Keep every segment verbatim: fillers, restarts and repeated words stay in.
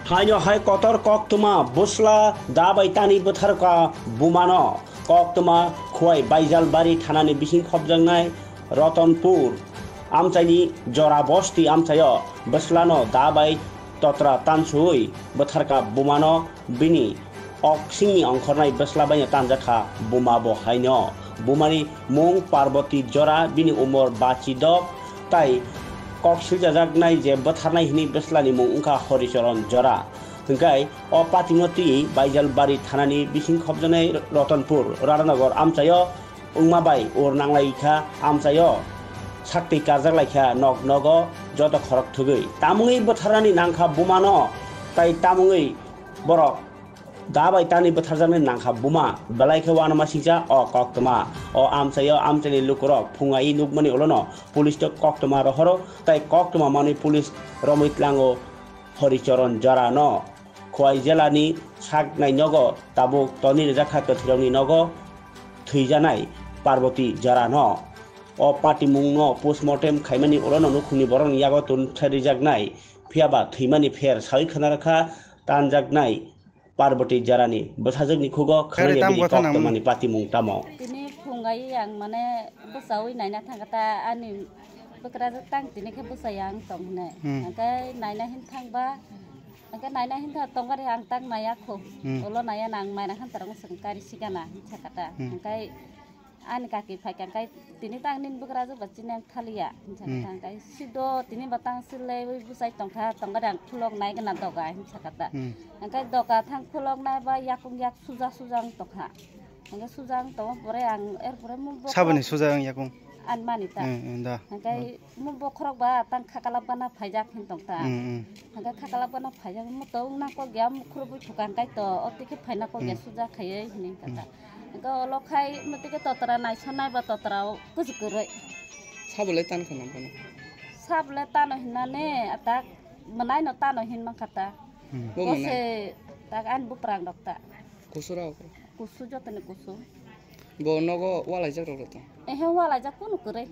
Haino hai kotor koktwma bwsla da bai tani bwtharkha bumano. Koktwma Khwai Baijalbari thanani bising khopjaknai Ratanpur amchaini Jora Bosti amchaio bwslano da bai totra tansuwi bwtharkha bumano. Bini oksingni ongkhornai bwsla baino tanjakha buma bo haino. Bumani mung Parboti Jora, bini umor bachi dok, tai kok silchajaknai je bwtharnai hwnwi bwslani mung wngkha Horicharan Jora. Hwnkhe o patimo twi Baijalbari thanani bising khopjaknai Ratanpur Radhanagar amchaio wngma bai ur nanglai kha amchaio saktwi karjak lai kha nok nogo joto khorok thwgwi. Tamungwi bwtharnani nangkha bumano, tai tamungwi borok da bai tani bwtharjaknai nangkha buma, belai khe uanama singcha o koktwma. O amchaio amchaini lukurok phungai nukmani ulono police-o koktwma rohoro, tai koktwma manwi police romwi tlango Horicharan Jorano. Khwai jelani sak nai nogo tabuk toni rijak kha kwthwirokni nogo thwijanai Parboti Jorano. O patimungno postmortem khaimani ulono nukhungni borokni yago tun tharijaknai, phiyaba thwimani pher sawi khna rwkha tanjaknai Parboti Jorani bwsajwkni khugo. Khairi khwnaya tam bini kotha nang koktwmani patimung tamo. Tini phungai ang mane bwsawi naina thangkha ta ani bwkrajwk tang tini khe bwsai ang tong hwnwi. Hmm. Hwnkhe naina hin thangba, hwnkhe naina hin thang tongmani ang tang naya kho. Hmm. Ulo naya nang maina khan tarang swng kari sigana hin sakha ta. Hmm. Hwnkhe ani kaki phaikha hwnkhe tini tang nini bwkrajwk ba chini ang thaliya hin sakha ta. Hmm. Hwnkhe sido tini ba tang silaiwi bwsai tongkha tongmani ang khulok nai gana doga hin sakha ta. Hmm. Hwnkhe doga thang khulok nai ba yakung yak suja suja wng tongkha. Hwnkhe suja wng tongo pore ang er pore mo bokhorok. Saboni suja wng yakung? Ani mani ta. Eh, eh, da. Hwnkhe mo bokhorok ba tang khakalap gana phaijak hin tong ta. Hmm, hmm. Hwnkhe khakalap gana phaijak mo to wngna kok ya mo khurubui thuka hwnkhe to o tike phaina kok ya. Hmm. Suja khaiwi hinwi wngkha ta. Hmm. Hwnkhe olo khai mo tike totra naisonai ba totra o kuchuk kwrwi. Sabo le tan khana bono? Sabo le tano hinane atak mwnaino tano hin mankha ta. Hmm. Bo mwnaino? Bose tak ani buprang rok ta. Kusura ko? Kusu jotoni kusu. Bo nogo walaijak rok rw tong? Ehe, walaijak kunu kwrwi.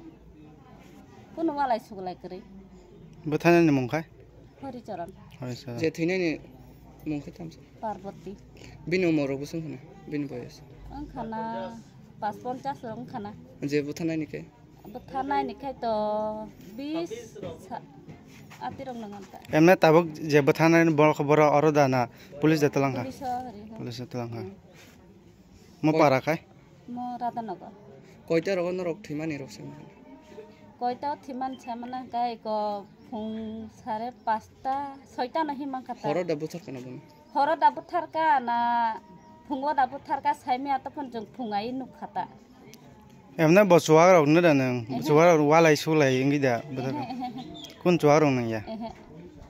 Kunu walai suglai kwrwi. Bwthanani mung khai? Horicharan. Horicharan. Je thwinaini mung khai tamsa? Parboti. Bini umor rok bwswng khana? Bini boyos? Wng khana pas ponchas rok wng khana. Je bwthanani khe? Bwtharnai ni khai to bis sa-, atirok nang ta. Emne tabuk je bwtharnai borok, borok oro da na police da twlang kha? Police o hari ho. Police da twlang kha. Hmm. Mo para khai? Mo Radhanagar. Koita rogo norok thwimani rok se? Koita o thwimani se mana kai ko phung sare pasta, soita no himang kha ta. Horo da bwthar kana bono? Horo da bwthar ka na phungo da bwthar ka saimya to phun jung phung ai nuk kha ta. Emne bo chuwak rok no da nang? Ehe. Chuwak rok walai sulai wngwi da bwthar? Ehe, ehe, ehe. Kun chuwak rok nang ya? Ehe.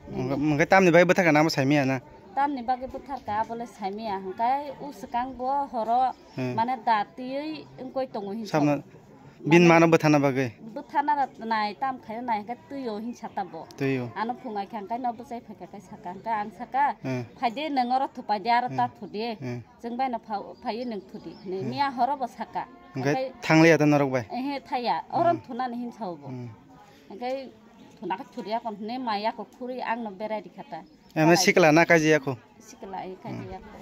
Mungkha, mungkha tamni bai bwthar ka nang bo saimya na? Tamni bagwi bwthar ka abole saimya hwnkhe u swkang bo horo. Hmm. Mane da twiwi wngkoi tongo hin sabna. Bin mano bwthana bagwi? Bwthana nai tam khaina nai hwnkhe twio hin sata bo. Twio. Ano phungai kha hwnkhe no bwchai phaikha khe saka hwnkhe ang saka, hmm, phaide nwng oro thupaide aro ta, hmm, thudi. Hmm. Chwng bai no pha-, phaiwi nwng thudi. Ni, hmm, miya horo bo saka. Hwnkhe hwnkhe thangliya da norok bai? Ehe, thaya. Oro, hmm, thunani hin sao bo. Hmm. Hwnkhe thuna khe thudi yakon hwnwi maya kok khurwi ang no berai rikha ta. Eme sikla na kaji yakho? Sikla, eh, kaji yakho.